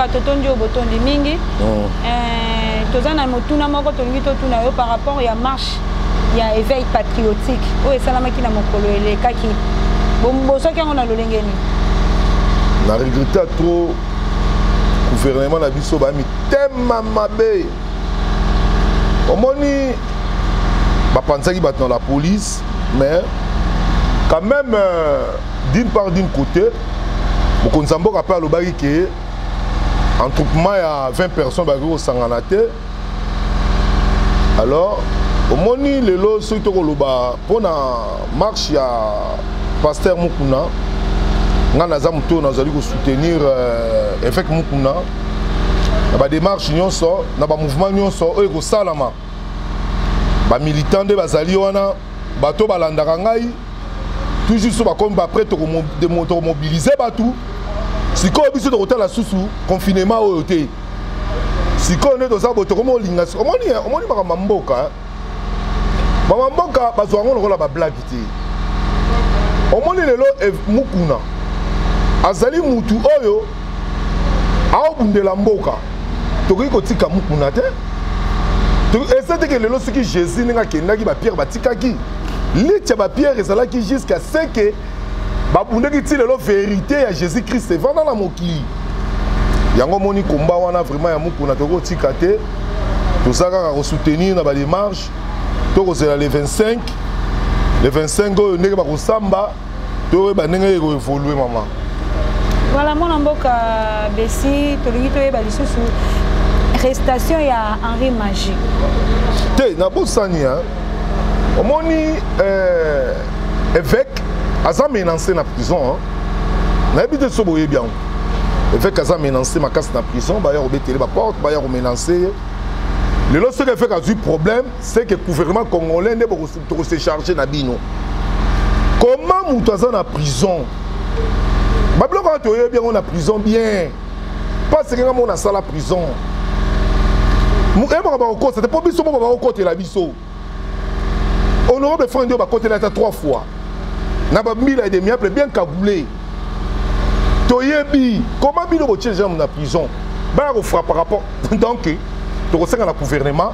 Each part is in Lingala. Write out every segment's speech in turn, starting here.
mboka, totondi oyo botondi mingi. Toza na motuna moko tolingi totuna yo par rapport ya marche ya éveil patriotique oyo esalamaki na mokolo elekaki. Bozwaki yango na lolenge nini? Na regretta trop gouvernement na biso, baya mitema mabe. Omoni, bapanzaki bato na la police, mais quand même, d'une part, d'une côté, mokonzi ya mboka mpe alobaki ke attroupement ya 20 personnes bakoki kosangana te. Alors omoni, lelo soki tokoloba mpona marche ya pasteur Mukuna, ngai naza moto oyo nazali kosoutenir évêque Mukuna na badémarche nyonso, na bamouvement nyonso oyo ekosalama. Bamilitant nde bazali wana, bato balandaka ngai toujours. So bakomi baprêt, tokomobilize bato. Sikoyo biso tokotala susu confinement oyo te. Sikoyo nde toza boye, tokomi olinga. Omoni, omoni makambo ya mboka, mama mboka bazwa yango lokola bablague te. Omoni lelo Mukuna azali mutu oyo aobundela mboka. Tokoki kotika Mukuna te. Eza teke lelo soki Jésus ndenge akendaki, bapierre batikaki liti ya bapierre ezalaki jusqu'à ce que babundaki ti lelo vérité ya Jésus Christ evanda na mokili. Yango omoni, komba wana vraiment ya Mukuna tokoki kotika te. Toza kaka kosoutenir na badémarche. Tokozela le 25, le 25 oyo ndenge bakosamba, toyeba ndenge ekoévolue, mama. Voilà, mwana mboka Besi, tolingi toyeba lisusu arrestation ya Henri Magie. Te, nabosani. Omoni, évêque aza menacé na prison. Nayebi te so boyebi yango. Évêque aza menacé makasi na prison. Baya kobetele baporte, baya komenace ye. Lelo soki évêque azwi problème, c'est que gouvernement congolais nde tokose charge na bino. Comment moto aza na prison, babiloko wana toyebi yango na prison bien, parce que nga mona asala prison, eyebaka bakokosa te, mpo biso moko bakokotela biso. Honorable Frank ndio bakotela ata trois fois na bambila ya demiable, bien cagoulé. Toyebi comment bino botie déjà na prison, baya kofrapper rapport. Donc tokosenga na gouvernement,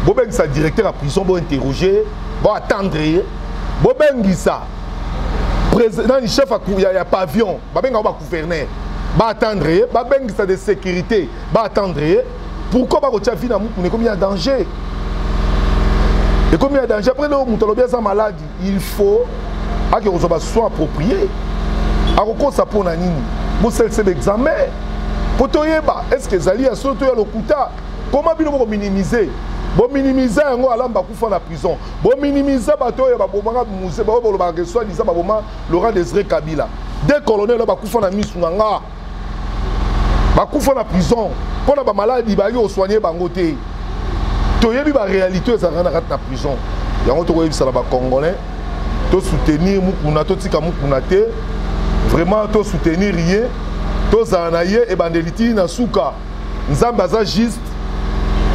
bobengisa directeur ya prison, bointerroger, boattendre ye. Bobengisa nani, chef ya pavillon, babengaka bagouverneur, baattendre ye. Babengisa de sécurité, baattendre ye. Pourquoi bakotia vie na Mukuna ekomi ya danger, ekomi ya danger? Après leo moto alobi aza maladi, il faut ake kozwa basoin approprié. Akokosa mpo na nini? Bosalisa baexamen mpo toyeba est ce que ezali ya solo to ya lokuta. Koma bino bokominimize, bominimize yango. Alamba akufa na prison. Bominimize bato oyo babomaka muse, baoyo bolobaka ke soi-disant baboma Laurent Désiré Kabila. Deux colonel oyo bakufa na misu na nga, bakufa na prison mpo na bamaladi, bayaki kosoigne bango te. Toyebi baréalité oyo ezalaka na kati na prison. Yango tokoyebisa na bacongolais, tosoutenir Mukuna, totika Mukuna te. Vraiment tosoutenir ye, tozala na ye ebandeli ti na suka. Nzambe aza juste,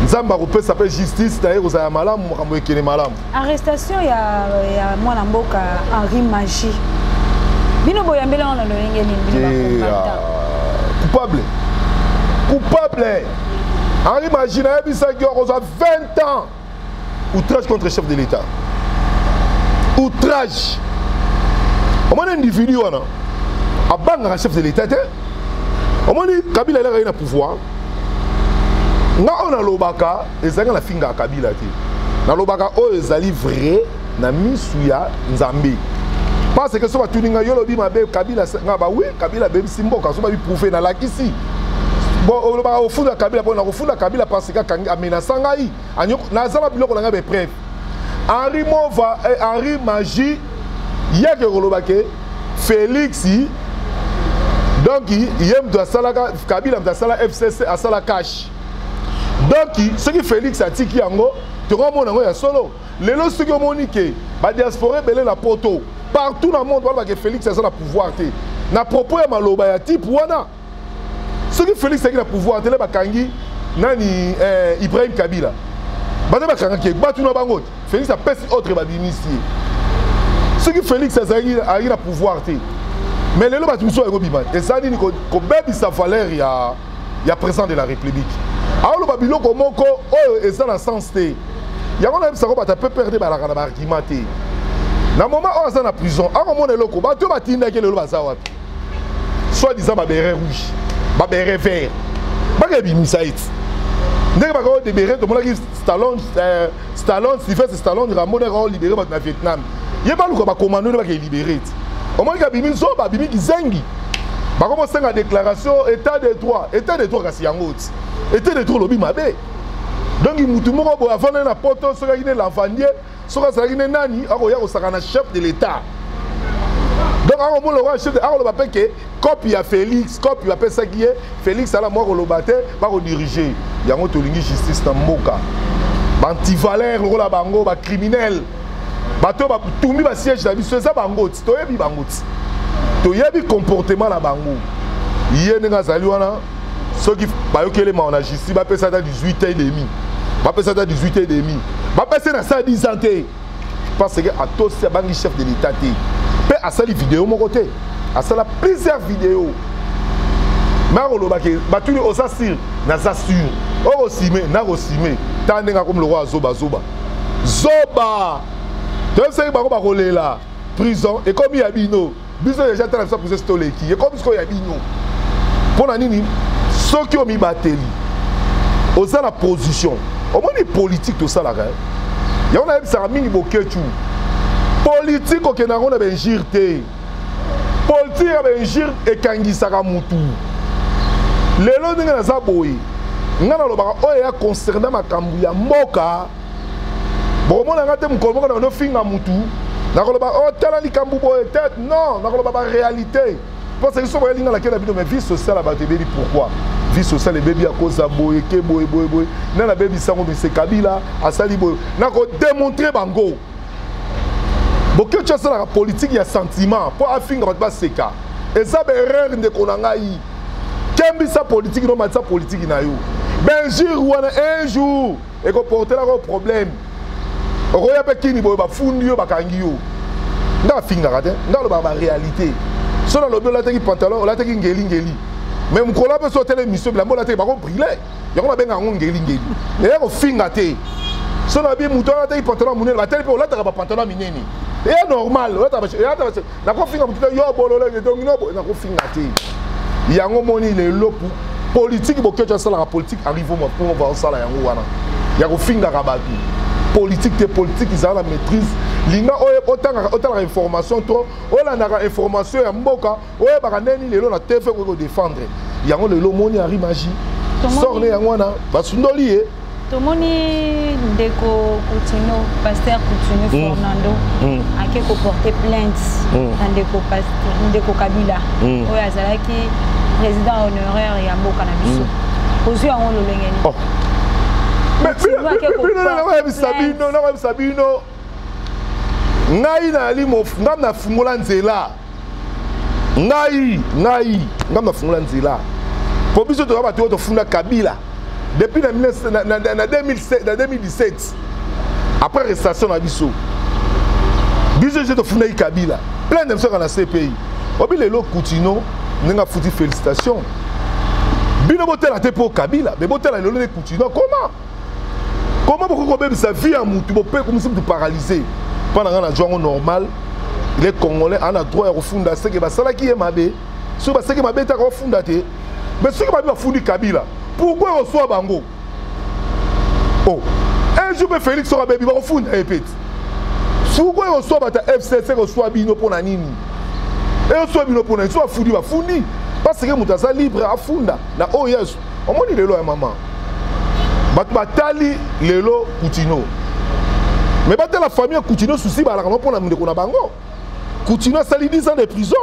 Nzambe akopesa mpe justice na ye kozala malamu, makambo ekende malamu. Arrestation ya mwana mboka Henri Magie, bino boyambeli yango na lolenge nini, bino bacombattant? Coupable, coupable. Henri Magie, nayebisaki yo, akozwa 20 ans. Outrage contre chef de l'État, outrage. Omoni individu wana abangaka chef de l'État te. Omoni, Kabila elaka ye na pouvoir. Nga oyo nalobaka ezalaki, nafingaka Kabila te, nalobaka oyo ezali vrai na misu ya Nzambe. Parce que so batuni ngai: yo olobi mabe Kabila, nga ba oui, Kabila abebisi mboka. So babi prouve, nalakisi. Bon, olobaka ofunda Kabila mpo na kofunda Kabila parce que amenasa ngai, naza na biloko na ngai, bapreuve. Henri Mova, Henri Magie yake koloba ke Félix, donc ye moto asalaka, Kabila moto asala FCC, asala CACH. Donc soki Félix atiki yango, tokomona yango ya solo. Lelo soki omoni ke badiaspora ebele na Poto, partout na monde, balobaka Félix aza na pouvoir te, na propos ya maloba ya type wana. Soki Félix azalaki na pouvoir te, le bakangi nani, Ibrahim Kabila, baza bakangaki ye, batuna bango te. Félix apesi autre, babimisi ye. Soki Félix azalaki na pouvoir te, mais lelo bato mosusu bayango bima. Eza nini? Kobebisa valeur ya Ya président de la République aoloba biloko moko oyo eza na sens te. Yango nayebisako bato ya PPRD balaka na baargument te. Na moment oyo aza na prison, akomona eloko. Bato oyo batindaki lelo baza wapi? Soit disant baberet rouge, baberet vert, bakebimisa eti ndenge bakolibérer. Tomonaki Stallone, Stallone, Sylvestre Stallone, Rambo, ndenge akolibérer bato na Vietnam. Ye baluka bakomando nde bakelibérer ti omoniki abimi zoba, abimi kizengi. Bakomosenga déclaration état de droit, état de droit. Kasi yango ti état de droit olobi mabe. Donc mutu moko boye avandani na Poto, soki aki ne lavandier, soki azalaki ne nani, akoya kosaka na chef de l'État. Donc akomona lokola chef, akoloba mpe ke cope ya Félix, cope bapesaki ye Félix, ala mwa koloba te, bakodiriger yango. Tolingi justice na mboka. Baantivaleur lokola bango, bacriminel, bato oyo batumbi basiège na biso, eza bango ti toyebi bango, ti toyebi comportement na bango. Ye ndenge azali wana, soki bayokeli mawa na justice, bapesa ata 18 et demi, bapesa ata 18 et demi, bapesa na sa 10 ans te, parce que atosi, abangi chef de l'État te. Mpe asali video moko te, asala plusieurs vidéos. Me akolobaki batuni: "Oza sûr?" "Naza sûr." "Okosime?" "Nakosime." Ta ndenge akomi lokola zobazoba zoba. Toyebisaki bango bakolela. Prison ekomi ya bino. Biso deja tala biso, prison toleki, ekomi sikoyo ya bino. Mpo na nini? Soki omibateli, oza na position. Omoni politique tosalaka yango, nayebisaka mingi Bokecu, politique okende yango na bainjure te. Politique ya bainjure ekangisaka mutu. Lelo ndenge naza boye, ngai nalobaka oyo ya concerne makambo ya mboka. Bokomona nga te mokolo moko na banofinga mutu, nakoloba o tala likambo boye te. Non, nakoloba baréalité, parce que so boyelinga nake na bino. Mais vie sociale ya bato ebebi. Pourquoi vie sociale ebebi? Akoza boye ke boye boye boye, nde nabebisango. Mise Kabila asali boye, nakodémontrer bango. Bokecu asalaka politique ya sentiment mpo afinga bato baseka. Eza baerreur, ndeko na ngai. Kembisa politike no, matisa politike na yo. Bainjure wana, un jour ekoportelaka problème. Okoya mpe kini boye, bafundi yo, bakangi yo. Nga afingaka te, nga alobaka baréalité. So nalobi olataki pantalon, olataki ngelingeli, mais mokolo mpe so otele émission, bilamba olataki bakobrûler yango. Nabenga yango ngelingeli, eya kofinga te. So nabi moto alataki pantalon monene, bateli mpe olataka bapantalon minene, eya normal. Nakofinga motu te: "Yo bololenge." Donc nakofinga te. Yango moni lelo politique Bokeco asalaka politique, arrive mpo baosala yango wana ya kofingaka bato. Politique te, politique ezala na maîtrise. Linga oyo otalaka information to olandaka information ya mboka, oyebaka ndeni lelo na TV okoki kodéfendre yango. Lelo omoni Henri Magie sort ne yango wana, basundoli ye. Tomoni ndeko Kutino, pasteur Kutino Fernando, ake koporter plainte na ndeko Kabila, oyo azalaki président honoraire ya mboka na biso. Ozwi yango lolenge nini? Oh. Bino nakoyebisa bino, nakoyebisa bino, ngai nayali, ngai nafungola nzela. Ngai nafungola nzela mpo biso toza bato oyo tofunda Kabila depuis na 2017, après arrestation na biso. Biso je tofundaki Kabila, plainte na biso kaka na CPI. Obi lelo Kutino ndenge afuti, félicitation. Bino botala te mpo Kabila, me botala lelo nde Kutino. Comment bokoki kobebisa vie ya mutu, bopekomisi mutu paralysé? Mpo na ngai, nazwa yango normal. Les Congolais ana droit ya kofunda seke basalaki ye mabe. Soki baseki mabe te, akofunda te. Mais soki babi bafundi Kabila, pourquoi koswa bango? Oh, un jour mpe Félix soki abebi, bakofunda ye mpe ti. Pourquoi koswa bato ya FCC? Koswa bino mpo na nini? Eyoswa bino mpo na nini? So bafundi, bafundi parce que moto aza libre afunda na oyo yesu. Omoni lelo ya mama, bato batali lelo Kutino, mais batala famille ya Kutino susi balaka no mpo na ndeko na bango. Kutino asali 10 ans de prison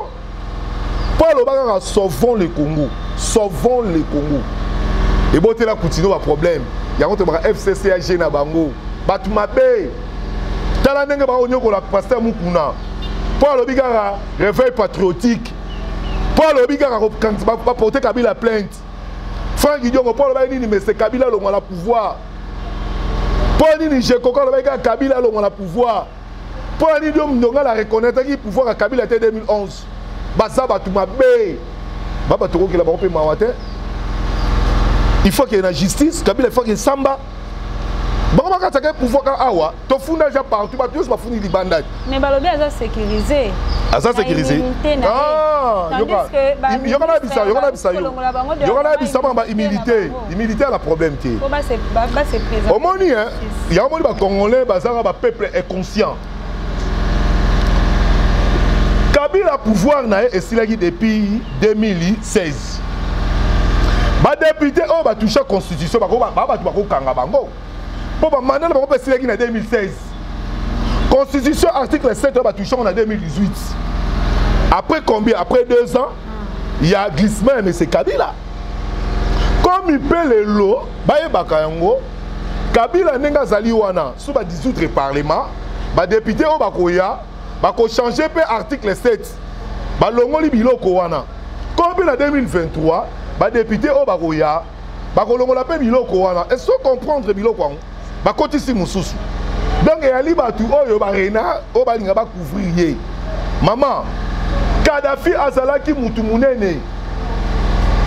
mpo aloba kaka "Sauvons le Congo, sauvons le Congo". Ebotela Kutino baproblème. Yango tobaka FCCAG na bango, bato mabe. Tala ndenge bakonyokola pasteur Mukuna mpo alobi kaka réveil patriotique, mpo alobi kaka baporte Kabila plainte. Frank Diongo, mpo alobaki nini? Mese Kabila alongwa na pouvoir. Mpo nini? Jekoka alobaki kaka Kabila alongwa na pouvoir. Mpo na nini? Dio Ndongala reconnaîtraki pouvoir ya Kabila te 2011. Baza bato mabe, ba bato kokela bango mpe mawa te. Il faut akende na justice. Kabila, il faut akende samba. Bango bakataka pouvoir ka awa, tofunda ja partout, bato nyonso bafundi libanda. Mais balobi aza sécurisé. Aza sécurisé. Yoka na bisa, yoka na bisa, yo yoka na bisa ba immunité, immunité ala problème te. Omoni yango, omoni bacongolais bazanga bapeuple inconscient. Kabila, pouvoir na ye esilaki depuis 2016. Badéputé oyo batouche constitution, bato bakokanga bango mpo bamanda na bango mpe esilaki na 2016. Constitution article 7 oyo batouche yango na 2018. Après combien? Après 2 ans il y a glissement ya monsieur Kabila. Comme mpe lelo bayebaka yango, Kabila ndenge azali wana, so badissoudre parlement, badéputé oyo bakoya bakochange mpe article 7, balongoli biloko wana. Comme mpe na 2023 badéputé oyo bakoya bakolongola mpe biloko wana. Est-ce comprendre biloko yango bakotisi mosusu? Donc eyali bato oyo barena oyo balinga bacouvrir ye. Mama, Kadafi azalaki mutu monene.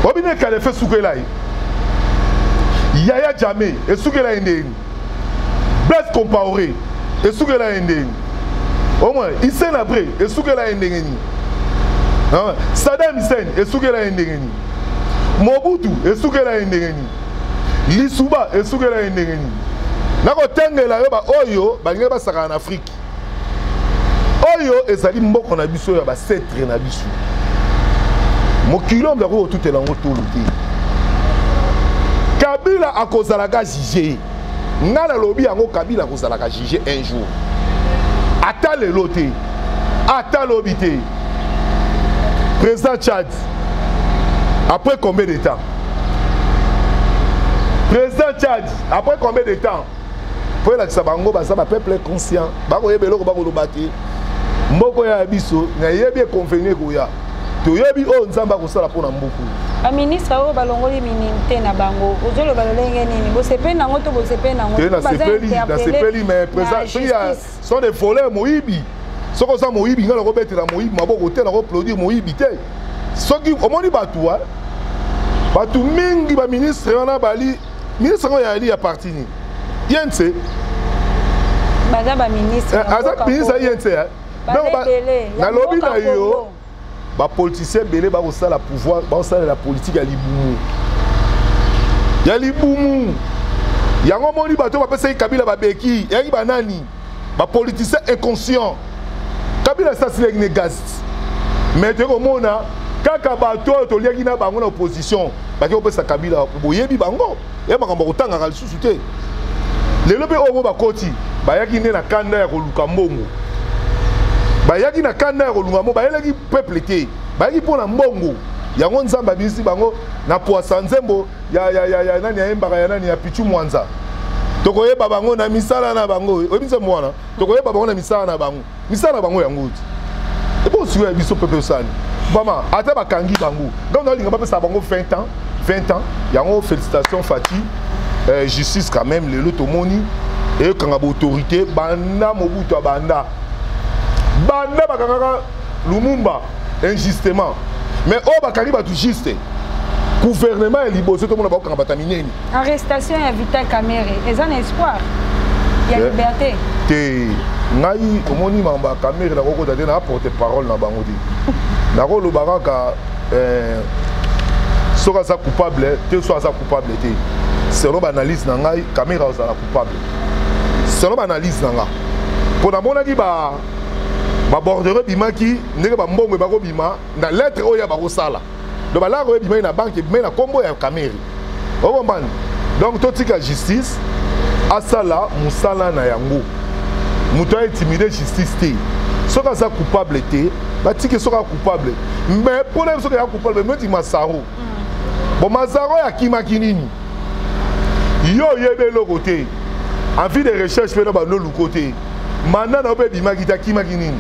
Obine Kadafi esukela ye, Yaya Jammeh esukela ye ndeni, Blaise Compaoré esukela ye ndeni, omona Hissène Habré esukela ye ndenge nini, Saddam Hussein esukela ye ndenge nini, Mobutu esukela ye ndenge nini, Lisuba esukela ye ndenge nini. Nakotengela yo baoyo balingi basakana na Afrike. Oyo ezali mboka na biso ya baancêtres na biso. Mokili oyo akoki kotutela yango tolo te. Kabila akozalaka juge. Ngai nalobi yango, Kabila akozalaka juge un jour, ata lelo te, ata lobi te. Président Tchad, après combien de temps? Président Tchad, après combien de temps? Mpo elakisa bango baza bapeuple conscient, bakoyeba eloko bakoloba te. Mboka ya biso, nayebi econvenir koya, toyebi oyo Nzambe akosala mpo na mboka. Baministre oyo balongoli immunité na bango, ozoloba lolenge nini? Bosepeli nango to bosepeli nango? Te, nasepeli, nasepeli. Mais président, soki sont des voleurs, moyibi, soki oza moyibi, ngai nakobetela moyibi maboko te, nakoapplaudir moyibi te. Soki omoni bato, bato mingi, baministre wana bali ministre yango yali ya parti nini? UNC. Baza baministre. Aza ministre ya UNC. Nalobi na yo, bapoliticien ebele bakosala pouvoir, bakosalela politique ya libumu, ya libumu. Yango omoni bato bapesaki Kabila babeki, eyaki banani? Bapoliticien inconscient. Kabila asasilaki ne gaz, mais toyei komona kaka bato oyo toliaki na bango na opposition baki kopesa Kabila. Boyebi bango, ye makambo akotangaka lisusu te. Lelo mpe oyo bakoti, bayaki nde na kanda ya koluka mbongo, bayaki na kanda ya koluka mbongo, bayelaki peuple te, bayaki mpo na mbongo. Yango Nzambe abimisi bango na poasa. Nzembo ya nani ayembaka, ya nani, ya Pichu Mwanza, tokoyeba bango na misala na bango. Oyebi nzembo wana? Tokoyeba bango na misala na bango. Misala na bango yango ti ebo sikoyo ya biso pepe osani bama. Ata bakangi bango, donc nalinga bapesa bango 20 ans, 20 ans yango. Félicitation Fati, justice quand même lelo tomoni eyokanga baautorité. Banda Mobutu abanda, banda bakangaka Lumumba injustement, mais oyo bakangi bato juste, gouvernement ya liboso tomona bakokanga bato ya minene. Arrestation ya Vital Kamerhe eza na espoir ya liberté? Te, ngai omoni makambo ya Kamerhe, nakokota te na porte parole na bango te. Nakoloba kaka soki aza coupable te, so aza coupable te, selon baanalyse na ngai, Kamerhe azala coupable selon baanalyse na nga, mpo namonaki babordereau ebimaki ndenge bambongo ebakobima na lettre oyo ya bakosala. Donc balaka oyo ebimaki na banque, ebimaki na nkombo ya Kamerhe. Okombani? Donc totika justice asala mosala na yango. Moto aintimide justice te. Soki aza coupable te, batiki. Soki aza coupable, mais mpona soki aza coupable, neti Masaro. Bon, Masaro oyo akimaki nini? Yo oyebi eloko te, envie de recherche mpe na bandoluko te, mandat na yo mpe ebimaki te, akimaki nini?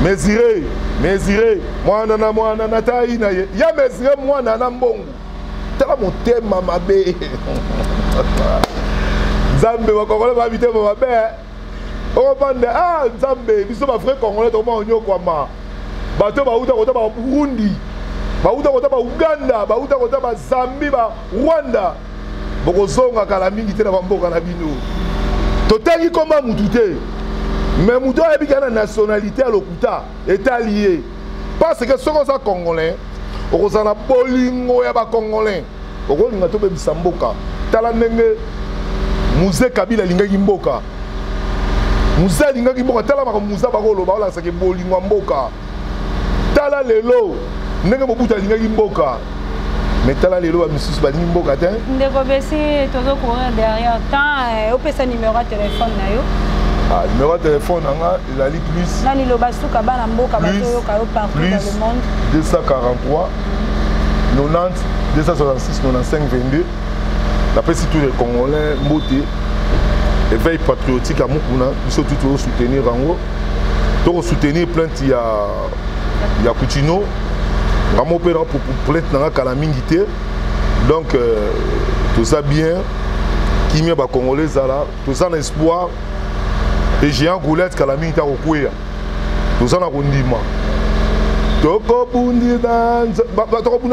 Mesure, mesure mwana na mwana na tai na ye ya mesure mwana na mbongo. Tala motema mabe. Nzambe, bakongole ba mitema mabe. Okopande, ah Nzambe, biso bavrai Congolais tokoma onyokwama. Bato bauta kota ba Burundi. Bauta kota ba Uganda, bauta kota ba Zambie, ba Rwanda. Bokozonga kala mingi te na bamboka na bino. Totangi komba mutu te. Mais mutu ayebi kaka na nationalité ya lokuta etali ye. Parce que soki oza congolais, okozala na bolingo ya ba congolais. Okolinga tobebisa mboka. Tala ndenge Mzee Kabila alingaki mboka. Mzee alingaki mboka. Tala makambo Mzee bakoloba, olakisaka bolingo ya mboka. Tala lelo ndenge Mobutu alingaki mboka. Mais tala lelo ba misusu balingi mboka te. Ndeko Besi, tozo courir derrière temps, opesa numéro ya téléphone na yo. Ah, numéro ya téléphone na nga ezali plus. Nani loba suka bana mboka bazoyoka yo partout dans le monde. 243 90 266 95 22. Napesi tous les Congolais mbote. Éveil patriotique à Mukuna, biso tout tozo soutenir yango. Toko soutenir plainte ya ya Kutino. Ngamo pe na plainte na kala mingi te. Donc toza bien. Kimia ba Congolais zala, toza na espoir. Et géant Goliath kala mingi ta kokwea. Toza na kondima. Tokobunda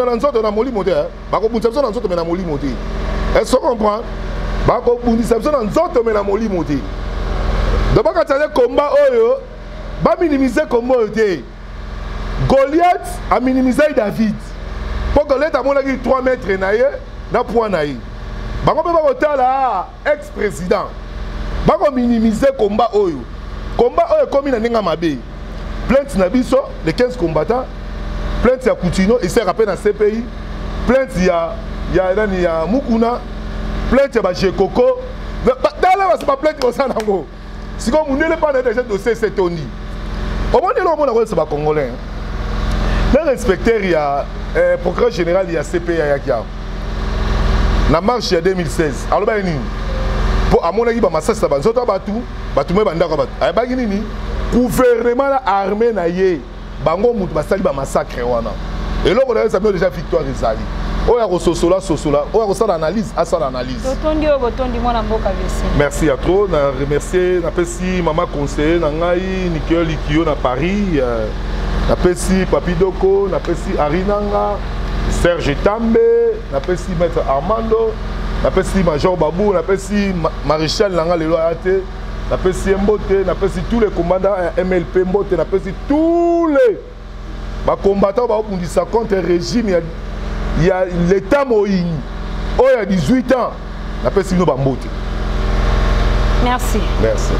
na nzoto na molimo te. Bakobundisa biso na nzoto me na molimo te. Est-ce qu'on comprend? Bakobundisa biso na nzoto me na molimo te. Donc bakatisa te combat oyo, baminimize combat oyo te. Goliath aminimizaki David. Po Goliath amonaki 3 mètres na ye na poids na ye. Bango mpe bakotala ex-président. Bakominimize combat oyo. Combat oyo ekomi na ndenge mabe. Plainte na biso, les 15 combattants, plainte ya Kutino esalaka mpe na CPI, plainte ya ya nani ya Mukuna, plainte ya ba Jekoko. Tala basi ba plainte kosala yango. Sikoyo mundele mpa na ye déjà dossier etondi. Omoni eloko omona koyebisa ba Congolais. Na inspecteur ya procureur général ya CPI ayaki awa. Na marche ya 2016, alobaki nini? Po amonaki ba masasi na banzoto ya bato, bato moye bandako ya bato. Ayebaki nini? Gouvernement na armée na ye, bango mutu basali ba massacre wana. Eloko na yo ezali déjà victoire ezali. Oyo akososola sosola, oyo akosala analyse asala analyse. Totondi oyo botondi mwana mboka Besi. Merci à trop, na remercier, na pesi mama conseiller na ngai Nicole Likio na Paris, na pesi Papi Doko, na pesi Arinanga, Serge Tambe, na pesi Maître Armando, na pesi Major Babou, na pesi Maréchal nanga lelo ayate, na pesi Mbote, na pesi tous les commandants ya MLP Mbote, na pesi tous les ba combattants ba bundisa contre régime ya ya l'état moyini oyo ya 18 ans, na pesi bino ba mbote. Merci. Merci.